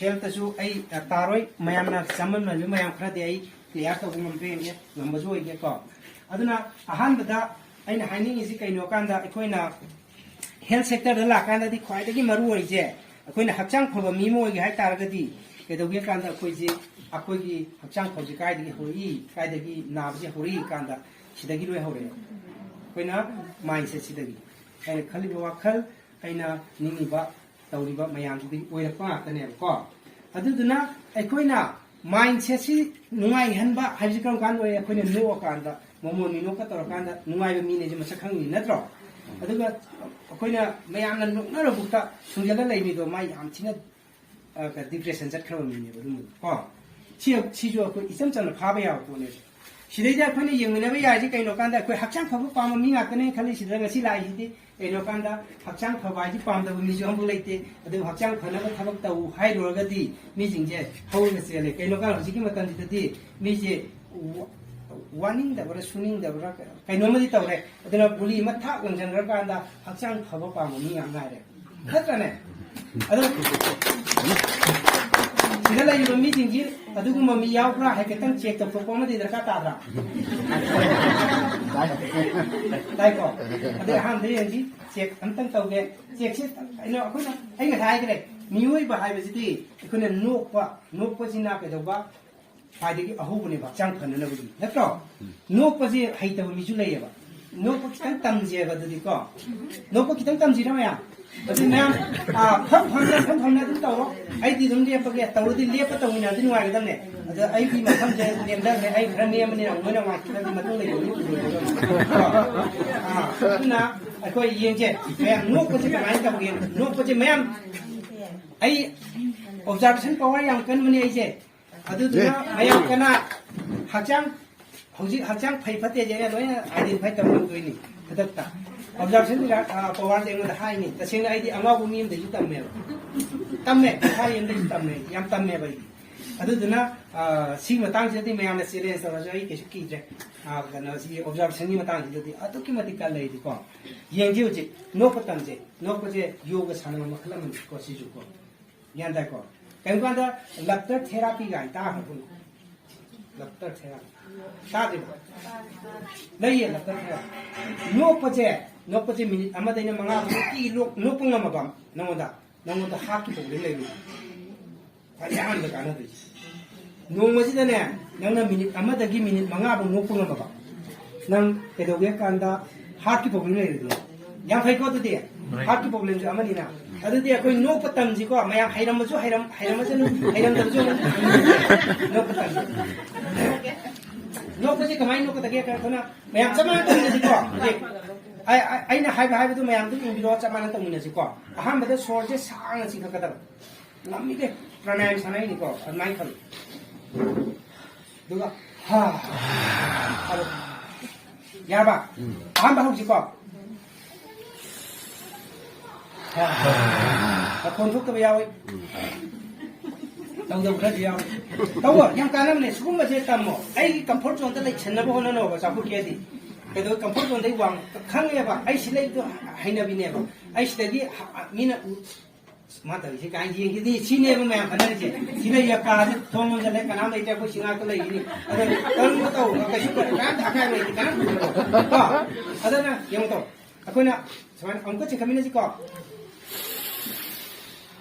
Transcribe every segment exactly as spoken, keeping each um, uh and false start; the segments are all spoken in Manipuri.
ꯍꯦꯜꯇꯁꯨ ꯑꯩ ꯇꯥꯔꯣꯏ, ꯃꯌꯥꯝꯅ ꯆꯃꯝꯅꯔꯤꯕ ꯃꯌꯥꯝ ꯈꯔꯗꯤ ꯑꯩ ꯀ꯭ꯂꯤꯌꯥꯔ ꯇꯧꯕ ꯉꯝꯕ꯭ꯔꯥ ꯌꯦꯡꯒꯦ, ꯉꯝꯕꯁꯨ ꯑꯣꯏꯒꯦꯀꯣ꯫ ꯑꯗꯨꯅ ꯑꯍꯥꯟꯕꯗ ꯑꯩꯅ ꯍꯥꯏꯅꯤꯡꯉꯤꯁꯤ ꯀꯩꯅꯣ ꯀꯥꯟꯗ, ꯑꯩꯈꯣꯏꯅ ꯍꯦꯜꯊ ꯁꯦꯛꯇꯔꯗ ꯂꯥꯛꯀꯥꯟꯗꯗꯤ ꯈ꯭ꯋꯥꯏꯗꯒꯤ ꯃꯔꯨ ꯑꯣꯏꯔꯤꯁꯦ, ꯑꯩꯈꯣꯏꯅ ꯍꯛꯆꯥꯡ ꯐꯕ ꯃꯤ ꯑꯃ ꯑꯣꯏꯒꯦ ꯍꯥꯏ ꯇꯥꯔꯒꯗꯤ ꯀꯩꯗꯧꯒꯦ ꯀꯥꯟꯗ ꯑꯩꯈꯣꯏꯁꯤ, ꯑꯩꯈꯣꯏꯒꯤ ꯍꯛꯆꯥꯡ ꯐꯕꯁꯤ ꯀꯥꯏꯗꯒꯤ ꯍꯧꯔꯛꯏ, ꯀꯥꯏꯗꯒꯤ ꯅꯥꯕꯁꯤ ꯍꯧꯔꯛꯏ ꯀꯥꯟꯗ ꯁꯤꯗꯒꯤ ꯂꯣꯏ ꯍꯧꯔꯛꯑꯦ꯫ ꯑꯩꯈꯣꯏꯅ ꯃꯥꯏꯟꯁꯦꯠꯁꯤꯗꯒꯤ, ꯑꯩꯅ ꯈꯜꯂꯤꯕ ꯋꯥꯈꯜ, ꯑꯩꯅ ꯅꯤꯡꯉꯤꯕ ꯇꯧꯔꯤꯕ ꯃꯌꯥꯝꯁꯤꯗꯒꯤ ꯑꯣꯏꯔꯛꯄ ꯉꯥꯛꯇꯅꯦꯕꯀꯣ꯫ ꯑꯗꯨꯗꯨꯅ ꯑꯩꯈꯣꯏꯅ ꯃꯥꯏꯟꯁꯦꯠꯁꯤ ꯅꯨꯡꯉꯥꯏꯍꯟꯕ ꯍꯥꯏꯕꯁꯤ ꯀꯔꯝ ꯀꯥꯟꯗ ꯑꯣꯏ? ꯑꯩꯈꯣꯏꯅ ꯅꯣꯛꯑꯀꯥꯟꯗ, ꯃꯣꯃꯣꯟ ꯃꯤꯅꯣꯛꯀ ꯇꯧꯔꯀꯥꯟꯗ ꯅꯨꯡꯉꯥꯏꯕ ꯃꯤꯅꯦꯁꯦ ꯃꯁꯛ ꯈꯪꯉꯤ ꯅꯠꯇ꯭ꯔꯣ? ꯑꯗꯨꯒ ꯑꯩꯈꯣꯏꯅ ꯃꯌꯥꯝꯅ ꯅꯣꯛꯅꯔꯕꯨꯛꯇ ꯁꯨꯡꯖꯜꯂ ꯂꯩꯕꯤꯗꯣ ꯃꯥ ꯌꯥꯝ ꯊꯤꯅ ꯗꯤꯄ꯭ꯔꯦꯁꯟ ꯆꯠꯈ꯭ꯔꯕ ꯃꯤꯅꯦꯕ ꯑꯗꯨꯝꯕꯗꯣ ꯀꯣ꯫ ꯁꯤ, ꯁꯤꯁꯨ ꯑꯩꯈꯣꯏ ꯏꯆꯝ ꯆꯝꯅ ꯐꯥꯕ ꯌꯥꯕ ꯄꯣꯠꯅꯦꯕ꯫ ꯁꯤꯗꯩꯗ ꯑꯩꯈꯣꯏꯅ ꯌꯦꯡꯃꯤꯟꯅꯕ ꯌꯥꯔꯤꯁꯦ ꯀꯩꯅꯣ ꯀꯥꯟꯗ, ꯑꯩꯈꯣꯏ ꯍꯛꯆꯥꯡ ꯐꯕ ꯄꯥꯝꯕ ꯃꯤ ꯉꯥꯛꯇꯅꯦ ꯈꯜꯂꯤꯁꯤꯗ ꯉꯁꯤ ꯂꯥꯛꯏꯁꯤꯗꯤ꯫ ꯀꯩꯅꯣ ꯀꯥꯟꯗ ꯍꯛꯆꯥꯡ ꯐꯕ ꯍꯥꯏꯁꯤ ꯄꯥꯝꯗꯕ ꯃꯤꯁꯨ ꯑꯃꯐꯥꯎ ꯂꯩꯇꯦ꯫ ꯑꯗꯨꯕꯨ ꯍꯛꯆꯥꯡ ꯐꯅꯕ ꯊꯕꯛ ꯇꯧ ꯍꯥꯏꯔꯨꯔꯒꯗꯤ ꯃꯤꯁꯤꯡꯁꯦ ꯍꯧꯔꯒ ꯆꯦꯜꯂꯦ꯫ ꯀꯩꯅꯣ ꯀꯥꯟꯗ ꯍꯧꯖꯤꯛꯀꯤ ꯃꯇꯝꯁꯤꯗꯗꯤ ꯃꯤꯁꯦ ꯋꯥ-, ꯋꯥꯅꯤꯡꯗꯕ꯭ꯔꯥ ꯁꯨꯅꯤꯡꯗꯕ꯭ꯔꯥ ꯀꯩꯅꯣꯝꯃꯗꯤ ꯇꯧꯔꯦ꯫ ꯑꯗꯨꯅ ꯒꯨꯂꯤ ꯑꯃ ꯊꯥꯛ ꯂꯪꯁꯤꯟꯈ꯭ꯔꯀꯥꯟꯗ ꯍꯛꯆꯥꯡ ꯐꯕ ꯄꯥꯝꯕ ꯃꯤ ꯉꯥꯛ ꯉꯥꯏꯔꯦ꯫ ꯅꯠꯇ꯭ꯔꯅꯦ? ꯑꯗꯣ ꯁꯤꯗ ꯂꯩꯔꯤꯕ ꯃꯤꯁꯤꯡꯁꯤ ꯑꯗꯨꯒꯨꯝꯕ ꯃꯤ ꯌꯥꯎꯕ꯭ꯔꯥ ꯍꯥꯏꯐꯦꯠꯇꯪ ꯆꯦꯛ ꯇꯧꯊꯣꯛꯄ ꯑꯃꯗꯤ ꯗꯔꯀꯥꯔ ꯇꯥꯗ꯭ꯔꯥ? ꯇꯥꯏꯀꯣ? ꯑꯗꯩ ꯑꯍꯥꯟꯕꯗ ꯌꯦꯡꯁꯤ, ꯆꯦꯛ ꯑꯝꯇꯪ ꯇꯧꯒꯦ꯫ ꯆꯦꯛꯁꯤ ꯀꯩꯅꯣ, ꯑꯩꯈꯣꯏꯅ, ꯑꯩ ꯉꯁꯥꯏ ꯍꯥꯏꯈ꯭ꯔꯦ, ꯃꯤꯑꯣꯏꯕ ꯍꯥꯏꯕꯁꯤꯗꯤ ꯑꯩꯈꯣꯏꯅ ꯅꯣꯛꯄ, ꯅꯣꯛꯄꯁꯤꯅ ꯀꯩꯗꯧꯕ? ꯈ꯭ꯋꯥꯏꯗꯒꯤ ꯑꯍꯧꯕꯅꯦꯕ ꯍꯛꯆꯥꯡ ꯐꯅꯅꯕꯒꯤ, ꯅꯠꯇ꯭ꯔꯣ? ꯅꯣꯛꯄꯁꯦ ꯍꯩꯇꯕ ꯃꯤꯁꯨ ꯂꯩꯌꯦꯕ꯫ ꯅꯣꯛꯄ ꯈꯤꯇꯪ ꯇꯝꯁꯦꯕ ꯑꯗꯨꯗꯤꯀꯣ꯫ ꯅꯣꯛꯄ ꯈꯤꯇꯪ ꯇꯝꯁꯤꯔ ꯃꯌꯥꯝ? ꯑꯗꯨ ꯃꯌꯥꯝ, ꯑꯥ, ꯐꯝ ꯐꯝꯅ, ꯐꯝ ꯐꯝꯅ ꯑꯗꯨꯝ ꯇꯧꯔꯣ꯫ ꯑꯩꯗꯤ ꯑꯗꯨꯝ ꯂꯦꯞꯄꯒꯦ꯫ ꯇꯧꯔꯗꯤ ꯂꯦꯞꯄ ꯇꯧꯃꯤꯟꯅꯔꯗꯤ ꯅꯨꯡꯉꯥꯏꯒꯗꯕꯅꯦ꯫ ꯑꯗ ꯑꯩꯒꯤ ꯃꯐꯝꯁꯦ ꯅꯦꯝꯊꯈ꯭ꯔꯦ꯫ ꯑꯩ ꯈꯔ ꯅꯦꯝꯕꯅꯤꯅ ꯃꯣꯏꯅ ꯋꯥꯡꯈꯠꯂꯗꯤ ꯃꯇꯨꯡ ꯂꯩꯕ ꯃꯤ ꯎꯔꯣꯏꯗꯕ꯫ ꯑꯥ, ꯑꯗꯨꯅ ꯑꯩꯈꯣꯏ ꯌꯦꯡꯁꯦ꯫ ꯃꯌꯥꯝ ꯅꯣꯛꯄꯁꯦ ꯀꯃꯥꯏꯅ ꯇꯧꯒꯦ? ꯅꯣꯛꯄꯁꯦ ꯃꯌꯥꯝ ꯑꯩ observation power ꯌꯥꯝ ꯀꯟꯕꯅꯦ ꯑꯩꯁꯦ꯫ ꯑꯗꯨꯗꯨꯅ ꯃꯌꯥꯝ ꯀꯅꯥ ꯍꯛꯆꯥꯡ, ꯍꯧꯖꯤꯛ ꯍꯛꯆꯥꯡ ꯐꯩ ꯐꯠꯇꯦꯁꯦ ꯑꯩꯅ ꯂꯣꯏꯅ identify ꯇꯧꯔꯝꯗꯣꯏꯅꯤ ꯈꯨꯗꯛꯇ꯫ Observation power ꯁꯦ ꯑꯩꯉꯣꯟꯗ ꯍꯥꯏꯅꯤ꯫ ꯇꯁꯦꯡꯅ ꯑꯩꯗꯤ ꯑꯉꯥꯎꯕ ꯃꯤ ꯑꯃꯗꯒꯤ ꯇꯝꯃꯦꯕ꯫ ꯇꯝꯃꯦ, ꯃꯈꯥ ꯑꯃꯗꯒꯤ ꯇꯝꯃꯦ, ꯌꯥꯝ ꯇꯝꯃꯦꯕ ꯑꯩꯗꯤ꯫ ꯑꯗꯨꯗꯨꯅ, ꯑ, ꯁꯤꯒꯤ ꯃꯇꯥꯡꯁꯤꯗꯗꯤ ꯃꯌꯥꯝꯅ challenge ꯇꯧꯔꯁꯨ ꯑꯩ ꯀꯩꯁꯨ ꯀꯤꯗ꯭ꯔꯦ꯫ ꯑ, ꯀꯩꯅꯣ, ꯁꯤꯒꯤ observation ꯒꯤ ꯃꯇꯥꯡꯁꯤꯗꯗꯤ ꯑꯗꯨꯛꯀꯤ ꯃꯇꯤꯛ ꯀꯜꯂꯦ ꯑꯩꯗꯤꯀꯣ꯫ ꯌꯦꯡꯁꯤ ꯍꯧꯖꯤꯛ, ꯅꯣꯛꯄ ꯇꯝꯁꯦ꯫ ꯅꯣꯛꯄꯁꯦ ꯌꯣꯒ ꯁꯥꯟꯅꯕ ꯃꯈꯜ ꯑꯃꯅꯤꯀꯣ, ꯁꯤꯁꯨꯀꯣ꯫ ꯒ꯭ꯌꯥꯟ ꯇꯥꯏꯀꯣ? ꯀꯩꯒꯨꯝꯕ ꯀꯥꯟꯗ ꯂꯞꯇꯔ ꯊꯦꯔꯥꯄꯤ ꯀꯥꯏꯅ ꯇꯥꯈ꯭ꯔꯕ? ꯂꯞꯇꯔ ꯊꯦꯔꯥꯄꯤ ꯇꯥꯗ꯭ꯔꯤꯕ? ꯂꯩꯌꯦ, ꯂꯞꯇꯔ ꯊꯦꯔꯥꯄꯤ꯫ ꯅꯣꯛꯄꯁꯦ, ꯅꯣꯛꯄꯁꯦ ꯃꯤꯅꯤꯠ ꯑꯃꯗꯩꯅ ꯃꯉꯥ ꯐꯥꯎ ꯅꯨꯡꯇꯤꯒꯤ ꯂꯣꯛ-, ꯅꯣꯛꯄ ꯉꯝꯃꯕ ꯅꯉꯣꯟꯗ, ꯅꯉꯣꯟꯗ ꯍꯥꯔꯠꯀꯤ ꯄ꯭ꯔꯣꯕ꯭ꯂꯦꯝ ꯂꯩꯕꯅꯤ꯫ ꯈ꯭ꯋꯥꯏꯗꯒꯤ ꯑꯍꯥꯟꯕꯗ ꯀꯥꯟꯅꯗꯣꯏꯁꯦ꯫ ꯅꯣꯡꯃꯁꯤꯗꯅꯦ, ꯅꯪꯅ ꯃꯤꯅꯤꯠ ꯑꯃꯗꯒꯤ ꯃꯤꯅꯤꯠ ꯃꯉꯥꯐꯥꯎ ꯅꯣꯛꯄ ꯉꯝꯃꯕ, ꯅꯪ ꯀꯩꯗꯧꯒꯦ ꯀꯥꯟꯗ ꯍꯥꯔꯠꯀꯤ ꯄ꯭ꯔꯣꯕ꯭ꯂꯦꯝ ꯂꯩꯔꯗꯤ, ꯌꯥꯝ ꯐꯩꯀꯣ ꯑꯗꯨꯗꯤ꯫ ꯍꯥꯔꯠꯀꯤ ꯄ꯭ꯔꯣꯕ꯭ꯂꯦꯝꯁꯨ ꯑꯃꯅꯤꯅ꯫ ꯑꯗꯨꯗꯤ ꯑꯩꯈꯣꯏ ꯅꯣꯛꯄ ꯇꯝꯁꯤꯀꯣ, ꯃꯌꯥꯝ ꯍꯩꯔꯝꯕꯁꯨ ꯍꯩꯔꯝ-, ꯍꯩꯔꯝꯃꯁꯅꯨ, ꯍꯩꯔꯝꯗꯕꯁꯨ ꯑꯃꯨꯛ ꯅꯣꯛꯄ ꯇꯝꯁꯤ꯫ ꯅꯣꯛꯄꯁꯤ ꯀꯃꯥꯏꯅ ꯅꯣꯛꯀꯗꯒꯦ? ꯑꯩꯈꯣꯏꯅ ꯃꯌꯥꯝ ꯆꯞ ꯃꯥꯟꯅ ꯇꯧꯃꯤꯟꯅꯁꯤꯀꯣ꯫ ꯍꯧꯖꯤꯛ ꯑꯩ-, ꯑꯩ-, ꯑꯩꯅ ꯍꯥꯏꯕ ꯍꯥꯏꯕꯗꯨ ꯃꯌꯥꯝ ꯑꯗꯨꯝ ꯏꯟꯕꯤꯔꯣ, ꯆꯞ ꯃꯥꯟꯅ ꯇꯧꯃꯤꯟꯅꯁꯤꯀꯣ꯫ ꯑꯍꯥꯟꯕꯗ ꯁꯣꯔꯁꯦ ꯁꯥꯡꯅ ꯆꯤꯡꯈꯠꯀꯗꯕ꯫ ꯉꯝꯃꯤꯈꯩ ꯄ꯭ꯔꯥꯅꯥꯌꯥꯝ ꯁꯥꯟꯅꯔꯤꯅꯤꯀꯣ, ꯑꯗꯨꯃꯥꯏꯅ ꯈꯜꯂꯨ꯫ ꯑꯗꯨꯒ ꯍꯥ, ꯍꯥꯏꯔꯣ꯫ ꯌꯥꯔꯕ? ꯑꯍꯥꯟꯕ ꯍꯧꯁꯤꯀꯣ꯫ ꯍꯥ, ꯃꯈꯣꯟ ꯊꯣꯛꯇꯕ ꯌꯥꯎꯋꯤ꯫ ꯇꯧꯗꯕ ꯈꯔꯗꯤ ꯌꯥꯎꯋꯤ꯫ ꯇꯧꯋꯣ, ꯌꯥꯝ ꯀꯥꯟꯅꯕꯅꯦ꯫ ꯁꯤꯒꯨꯝꯕꯁꯦ ꯇꯝꯃꯣ꯫ ꯑꯩꯒꯤ ꯀꯝꯐꯣꯔꯠ ꯖꯣꯟꯗ ꯂꯩꯁꯟꯅꯕ ꯍꯣꯠꯅꯅꯣꯕ, ꯆꯥꯐꯨ ꯀꯦꯗꯤ꯫ ꯀꯩꯗꯧ ꯀꯝꯐꯣꯔꯠ ꯖꯣꯟꯗꯩ ꯋꯥꯡ ꯈꯪꯉꯦꯕ꯫ ꯑꯩ ꯁꯤ ꯂꯩꯕꯗꯣ ꯍꯩꯅꯕꯤꯅꯦꯕ꯫ ꯑꯩ ꯁꯤꯗꯒꯤ ꯍ-, ꯃꯤꯅ ꯎ-, ꯃꯥ ꯇꯧꯔꯤꯁꯦ ꯀꯥꯏꯅ ꯌꯦꯡꯈꯤꯅꯤ, ꯁꯤꯅꯦꯕ ꯃꯌꯥꯝ ꯈꯟꯅꯔꯤꯁꯦ꯫ ꯁꯤꯅ ꯌꯥ ꯀꯥꯁꯦ ꯊꯣꯡ ꯂꯣꯟꯁꯤꯜꯂꯦ, ꯀꯅꯥꯝ ꯂꯩꯇ꯭ꯔꯦ, ꯑꯩꯈꯣꯏ ꯁꯤ ꯉꯥꯛꯇ ꯂꯩꯈꯤꯅꯤ꯫ ꯑꯗꯣ ꯀꯔꯝꯕ ꯇꯧꯕ ꯀꯩꯁꯨ ꯀꯅꯥꯝꯇ ꯑꯀꯥꯏꯕ ꯂꯩꯇꯦ, ꯀꯅꯥꯝ ꯎꯗ꯭ꯔꯦꯕ꯫ ꯀꯣ? ꯑꯗꯨꯅ ꯌꯦꯡꯉꯨ ꯇꯧ꯫ ꯑꯩꯈꯣꯏꯅ ꯁꯨꯃꯥꯏꯅ ꯑꯃꯨꯛꯀ ꯆꯤꯡꯈꯠꯃꯤꯟꯅꯁꯤꯀꯣ꯫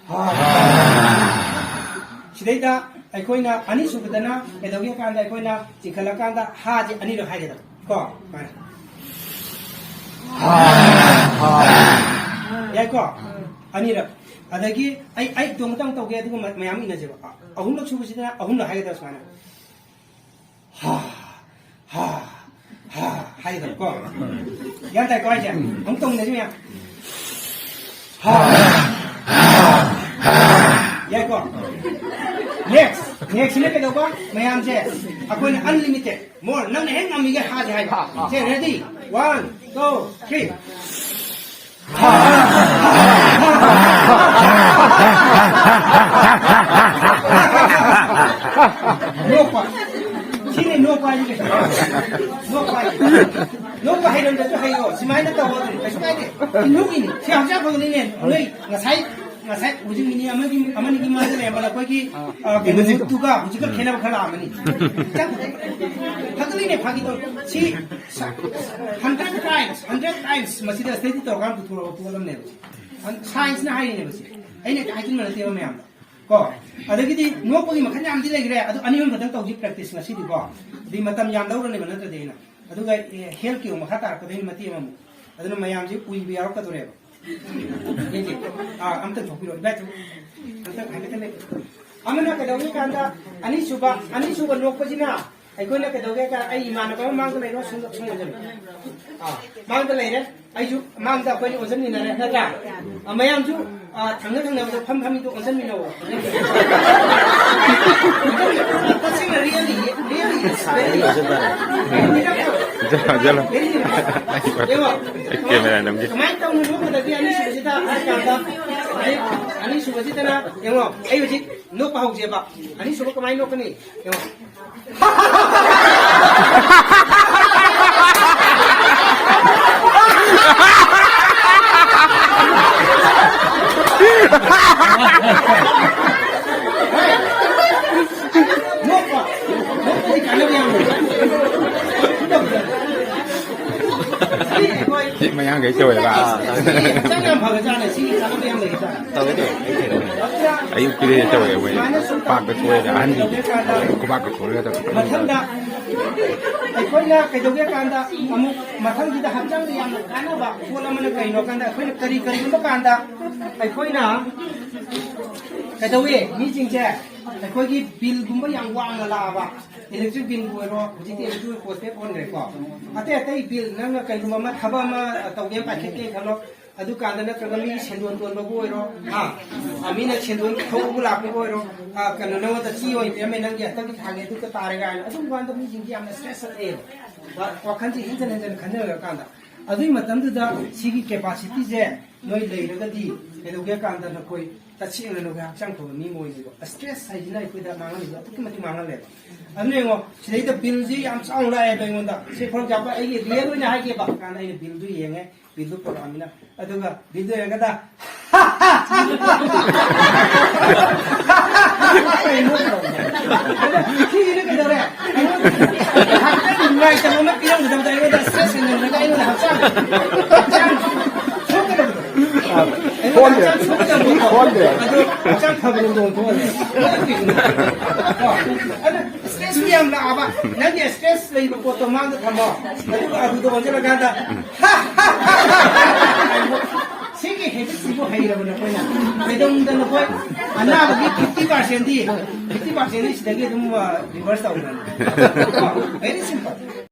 ꯁꯤꯗꯩꯗ ꯑꯩꯈꯣꯏꯅ ꯑꯅꯤꯁꯨꯕꯗꯅ ꯀꯩꯗꯧꯒꯦ ꯀꯥꯟꯗ ꯑꯩꯈꯣꯏꯅ ꯆꯤꯡꯈꯠꯂꯀꯥꯟꯗ ꯍꯥꯁꯦ ꯑꯅꯤꯔꯛ ꯍꯥꯏꯒꯗꯕ ꯀꯣ꯫ ꯁꯨꯃꯥꯏꯅ꯫ ꯌꯥꯏꯀꯣ? ꯑꯅꯤꯔꯛ꯫ ꯑꯗꯒꯤ ꯑꯩ, ꯑꯩ ꯏꯇꯣꯝꯇꯪ ꯇꯧꯒꯦ, ꯑꯗꯨꯒ ꯃ-, ꯃꯌꯥꯝ ꯏꯟꯅꯁꯦꯕ꯫ ꯑ-, ꯑꯍꯨꯝꯂꯛ ꯁꯨꯕꯁꯤꯗꯅ ꯑꯍꯨꯝꯂꯛ ꯍꯥꯏꯒꯗꯕ ꯁꯨꯃꯥꯏꯅ꯫ ꯍꯥ, ꯍꯥ, ꯍꯥ ꯍꯥꯏꯒꯗꯕꯀꯣ꯫ ꯒ꯭ꯌꯥꯟ ꯇꯥꯏꯀꯣ ꯍꯥꯏꯁꯦ? ꯑꯃꯨꯛ ꯇꯧꯃꯤꯟꯅꯁꯤ ꯃꯌꯥꯝ꯫ ꯍꯥ, ꯍꯥ, ꯍꯥ꯫ ꯌꯥꯏꯀꯣ? Next, next ꯁꯤꯅ ꯀꯩꯗꯧꯕ? ꯃꯌꯥꯝꯁꯦ ꯑꯩꯈꯣꯏꯅ unlimited, more, ꯅꯪꯅ ꯍꯦꯛ ꯉꯝꯃꯤꯒꯩ ꯍꯥꯁꯦ ꯍꯥꯏꯕ꯫ ꯁꯦ, ready? One, two, three. ꯅꯣꯛꯄ꯫ ꯁꯤꯅꯤ ꯅꯣꯛꯄ ꯍꯥꯏꯁꯦ ꯀꯩꯁꯨ꯫ ꯅꯣꯛꯄ ꯍꯥꯏꯁꯦ꯫ ꯅꯣꯛꯄ ꯍꯩꯔꯝꯗ꯭ꯔꯁꯨ ꯍꯩꯌꯣ꯫ ꯁꯨꯃꯥꯏꯅ ꯇꯧꯋꯣ ꯑꯗꯨꯝ꯫ ꯀꯩꯁꯨ ꯀꯥꯏꯗꯦ꯫ ꯁꯤ ꯅꯣꯛꯏꯅꯤ꯫ ꯁꯤ ꯍꯛꯆꯥꯡ ꯐꯕꯅꯤꯅꯦ꯫ ꯅꯣꯏ ꯉꯁꯥꯏ ꯉꯁꯥꯏ ꯍꯧꯖꯤꯛ ꯃꯤꯅꯤꯠ ꯑꯃꯒꯤ, ꯑꯃꯅꯤꯒꯤ ꯃꯥꯡꯗ ꯂꯩꯔꯝꯕꯗ ꯑꯩꯈꯣꯏꯒꯤ, ꯑ, ꯀꯩꯅꯣ, ꯃꯨꯠꯇꯨꯒ ꯍꯧꯖꯤꯛꯀ ꯈꯦꯠꯅꯕ ꯈꯔ ꯂꯥꯛꯑꯝꯃꯅꯤ꯫ ꯐꯒꯠꯂꯤꯅꯦ, ꯐꯥꯒꯤ ꯇꯧ꯫ ꯁꯤ hundred times, hundred times ꯃꯁꯤꯗ study ꯇꯧꯔꯀꯥꯟꯗ ꯄꯨꯊꯣꯔꯛꯄ ꯄꯣꯠ ꯑꯃꯅꯦꯕ꯫ Science ꯅ ꯍꯥꯏꯔꯤꯅꯦꯕ ꯁꯤ꯫ ꯑꯩꯅ ꯍꯦꯛꯇ ꯍꯥꯏꯖꯤꯟꯕ ꯅꯠꯇꯦꯕ ꯃꯌꯥꯝꯗ꯫ ꯀꯣ? ꯑꯗꯒꯤꯗꯤ ꯅꯣꯛꯄꯒꯤ ꯃꯈꯜ ꯌꯥꯝꯗꯤ ꯂꯩꯈ꯭ꯔꯦ, ꯑꯗꯨ ꯑꯅꯤ ꯑꯍꯨꯝ ꯈꯛꯇꯪ ꯇꯧꯁꯤ practice ꯉꯁꯤꯗꯤꯀꯣ꯫ ꯑꯗꯨꯗꯤ ꯃꯇꯝ ꯌꯥꯝ ꯂꯧꯔꯅꯦꯕ ꯅꯠꯇ꯭ꯔꯗꯤ ꯑꯩꯅ꯫ ꯑꯗꯨꯒ, ꯑꯦ, health ꯀꯤ ꯑꯃꯨꯛ ꯃꯈꯥ ꯇꯥꯔꯛꯄꯗ ꯑꯩꯅ ꯃꯇꯦꯛ ꯑꯃꯃꯨꯛ꯫ ꯑꯗꯨꯅ ꯃꯌꯥꯝꯁꯦ ꯎꯏꯕ ꯌꯥꯎꯔꯛꯀꯗꯣꯔꯦꯕ꯫ ꯌꯦꯡꯁꯦ꯫ ꯑꯥ, ꯑꯝꯇ ꯊꯣꯛꯄꯤꯔꯣ꯫ ꯏꯕꯥꯏ, ꯑꯝꯇ ꯍꯥꯏꯐꯦꯠꯇꯪ ꯂꯦꯞꯄꯨ꯫ ꯑꯃꯅ ꯀꯩꯗꯧꯏ ꯀꯥꯟꯗ ꯑꯅꯤꯁꯨꯕ, ꯑꯅꯤꯁꯨꯕ ꯅꯣꯛꯄꯁꯤꯅ ꯑꯩꯈꯣꯏꯅ ꯀꯩꯗꯧꯒꯦ ꯍꯥꯏ ꯀꯥꯟꯗ ꯑꯩ ꯏꯃꯥꯟꯅꯕ ꯑꯃ ꯃꯥꯡꯗ ꯂꯩꯔꯣ, ꯁꯨꯝ, ꯁꯨꯝ ꯑꯣꯟꯁꯤꯜꯂꯨ꯫ ꯑꯥ, ꯃꯥꯡꯗ ꯂꯩꯔꯦ꯫ ꯑꯩꯁꯨ ꯃꯥꯡꯗ ꯑꯩꯈꯣꯏꯅꯤ ꯑꯣꯟꯁꯤꯟꯃꯤꯟꯅꯔꯦ, ꯅꯠꯇ꯭ꯔꯥ? ꯑꯥ, ꯃꯌꯥꯝꯁꯨ, ꯑꯥ, ꯊꯪꯅ ꯊꯪꯅꯕꯗ ꯐꯝ ꯐꯝꯃꯤꯗꯣ ꯑꯣꯟꯁꯤꯟꯃꯤꯟꯅꯧ꯫ ꯇꯁꯦꯡꯅ really, really, really. ꯆꯠꯂꯣ, ꯆꯠꯂꯣ꯫ ꯌꯦꯡꯉꯣ꯫ ꯑꯩ camera ꯅꯝꯒꯦ꯫ ꯀꯃꯥꯏꯅ ꯇꯧꯅꯤ ꯅꯣꯛꯀꯗꯒꯦ ꯑꯅꯤꯁꯨꯕꯁꯤꯗ ꯍꯥꯏ ꯀꯥꯟꯗ, ꯑꯅꯤꯁꯨꯕꯁꯤꯗꯅ, ꯌꯦꯡꯉꯣ, ꯑꯩ ꯍꯧꯖꯤꯛ ꯅꯣꯛꯄ ꯍꯧꯖꯦꯕ꯫ ꯑꯅꯤꯁꯨꯕ ꯀꯃꯥꯏꯅ ꯅꯣꯛꯀꯅꯤ? ꯌꯦꯡꯉꯣ꯫ ꯅꯣꯛꯄ, ꯅꯣꯛꯄꯗꯤ ꯀꯥꯟꯅꯕ ꯌꯥꯝ ꯂꯩ꯫ ꯁꯤ ꯃꯌꯥꯡꯈꯩ ꯇꯧꯋꯦꯕ꯫ ꯍꯛꯆꯥꯡ ꯌꯥꯝ ꯐꯒ꯭ꯔꯖꯥꯠꯅꯦ, ꯁꯤꯒꯤ ꯀꯥꯟꯅꯕ ꯌꯥꯝ ꯂꯩꯒ꯭ꯔꯖꯥꯠꯅꯦ꯫ ꯇꯧꯋꯦ, ꯇꯧꯋꯦ, ꯑꯩ ꯇꯧꯋꯦ꯫ ꯑꯌꯨꯛꯇꯨꯗꯤ ꯇꯧꯋꯦ, ꯑꯩꯈꯣꯏ ꯄꯥꯛꯇ ꯊꯣꯛꯑꯦꯗ, ꯑꯍꯟꯁꯤꯡꯗꯤ ꯈꯨꯕꯥꯛꯀ ꯈꯨꯔꯒ ꯇꯧꯋꯦ꯫ ꯃꯊꯪꯗ ꯑꯩꯈꯣꯏꯅ ꯀꯩꯗꯧꯒꯦ ꯀꯥꯟꯗ ꯑꯃꯨꯛ ꯃꯊꯪꯁꯤꯗ ꯍꯛꯆꯥꯡꯗ ꯌꯥꯝꯅ ꯀꯥꯟꯅꯕ ꯄꯣꯠ ꯑꯃꯅ ꯀꯩꯅꯣ ꯀꯥꯟꯗ ꯑꯩꯈꯣꯏꯅ ꯀꯔꯤ, ꯀꯔꯤꯒꯨꯝꯕ ꯀꯥꯟꯗ ꯑꯩꯈꯣꯏꯅ ꯀꯩꯗꯧꯋꯤ? ꯃꯤꯁꯤꯡꯁꯦ ꯑꯩꯈꯣꯏꯒꯤ ꯕꯤꯜꯒꯨꯝꯕ ꯌꯥꯝ ꯋꯥꯡꯅ ꯂꯥꯛꯑꯕ, electric ꯕꯤꯜꯕꯨ ꯑꯣꯏꯔꯣ, ꯍꯧꯖꯤꯛꯇꯤ electric postpaid ꯑꯣꯟꯈ꯭ꯔꯦꯀꯣ꯫ ꯑꯇꯩ ꯑꯇꯩ ꯕꯤꯜ, ꯅꯪꯅ ꯀꯩꯒꯨꯝꯕ ꯑꯃ ꯊꯕꯛ ꯑꯃ ꯇꯧꯒꯦ ꯄꯥꯏꯈꯠꯀꯦ ꯈꯜꯂꯣ, ꯑꯗꯨꯀꯥꯟꯗ ꯅꯠꯇ꯭ꯔꯒ ꯃꯤꯒꯤ ꯁꯦꯟꯗꯣꯟ ꯇꯣꯟꯕꯕꯨ ꯑꯣꯏꯔꯣ, ꯍꯥ? ꯑ, ꯃꯤꯅ ꯁꯦꯟꯗꯣꯟ ꯊꯧꯕꯕꯨ ꯂꯥꯛꯄꯕꯨ ꯑꯣꯏꯔꯣ, ꯑ, ꯀꯩꯅꯣ, ꯅꯉꯣꯟꯗ ꯆꯦ ꯑꯣꯏꯅ ꯄꯤꯔꯝꯃꯦ, ꯅꯪꯒꯤ ꯍꯟꯗꯛꯀꯤ ꯊꯥꯒꯤ ꯑꯗꯨ ꯇꯥꯔꯦ ꯀꯥꯏꯅ, ꯑꯗꯨꯝ ꯀꯥꯟꯗ ꯃꯤꯁꯤꯡꯁꯤ ꯌꯥꯝꯅ stress ꯆꯠꯂꯛꯑꯦꯕ꯫ ꯋꯥ-, ꯋꯥꯈꯜꯁꯤ ꯍꯦꯟꯖꯟ ꯍꯦꯟꯖꯟ ꯈꯟꯖꯔꯀꯥꯟꯗ, ꯑꯗꯨꯒꯤ ꯃꯇꯝꯗꯨꯗ ꯁꯤꯒꯤ capacityꯁꯦ ꯅꯣꯏ ꯂꯩꯔꯒꯗꯤ ꯀꯩꯗꯧꯒꯦ ꯀꯥꯟꯗ ꯅꯈꯣꯏ ꯇꯁꯦꯡꯅ ꯅꯈꯣꯏ ꯍꯛꯆꯥꯡ ꯐꯕ ꯃꯤ ꯑꯣꯏꯅꯦꯕ꯫ Stress ꯍꯥꯏꯁꯤꯅ ꯑꯩꯈꯣꯏꯗ ꯃꯥꯡꯍꯜꯂꯤꯕ ꯑꯗꯨꯛꯀꯤ ꯃꯇꯤꯛ ꯃꯥꯡꯍꯜꯂꯦꯕ꯫ ꯑꯗꯨꯅ ꯌꯦꯡꯉꯣ, ꯁꯤꯗꯩꯗ ꯕꯤꯜꯁꯤ ꯌꯥꯝ ꯆꯥꯎꯅ ꯂꯥꯛꯑꯦꯕ ꯑꯩꯉꯣꯟꯗ꯫ ꯁꯤ, for example, ꯑꯩꯒꯤ real ꯑꯣꯏꯅ ꯍꯥꯏꯒꯦꯕ꯫ ꯀꯥꯟꯗ ꯑꯩꯅ ꯕꯤꯜꯗꯨ ꯌꯦꯡꯉꯦ, ꯕꯤꯜꯗꯨ ꯄꯨꯔꯛꯑꯃꯤꯅ꯫ ꯑꯗꯨꯒ ꯕꯤꯜꯗꯨ ꯌꯦꯡꯉꯒꯗ ꯁꯤꯒꯤꯅ ꯀꯩꯗꯧꯔꯦ? ꯍꯛꯆꯥꯡ ꯅꯨꯡꯉꯥꯏꯇꯕ ꯑꯃ ꯄꯤꯔꯝꯒꯗꯕꯗ ꯑꯩꯉꯣꯟꯗ stress ꯍꯦꯟꯖꯟꯗ꯭ꯔꯒ ꯑꯩꯉꯣꯟꯗ ꯍꯛꯆꯥꯡ, ꯍꯛꯆꯥꯡ ꯁꯣꯛꯀꯗꯕꯗꯣ꯫ ꯑꯩꯉꯣꯟꯗ ꯍꯛꯆꯥꯡ ꯁꯣꯛꯀꯗꯕꯗꯣ꯫ ꯁꯣꯟꯗ꯭ꯔꯦ꯫ ꯑꯗꯨ ꯍꯛꯆꯥꯡ ꯐꯕꯔꯣꯝꯗ ꯑꯣꯟꯊꯣꯛꯍꯜꯂꯦ꯫ ꯑꯗꯨ stress ꯌꯥꯝ ꯂꯥꯛꯑꯕ, ꯅꯪꯒꯤ stress ꯂꯩꯕ ꯄꯣꯠꯇꯣ ꯃꯥꯡꯗ ꯊꯝꯃꯣ꯫ ꯑꯗꯨꯒ ꯑꯗꯨꯗ ꯑꯣꯟꯁꯤꯜꯂꯀꯥꯟꯗ ꯁꯤꯒꯤ habit ꯁꯤꯕꯨ ꯍꯩꯔꯕ ꯅꯈꯣꯏꯅ꯫ ꯀꯩꯗꯧꯅꯨꯡꯗ ꯅꯈꯣꯏ ꯑꯅꯥꯕꯒꯤ fifty percent ꯗꯤ, fifty percent ꯗꯤ ꯁꯤꯗꯒꯤ ꯑꯗꯨꯝ, ꯑ, reverse ꯇꯧꯈ꯭ꯔꯅꯤ꯫ Very simple꯫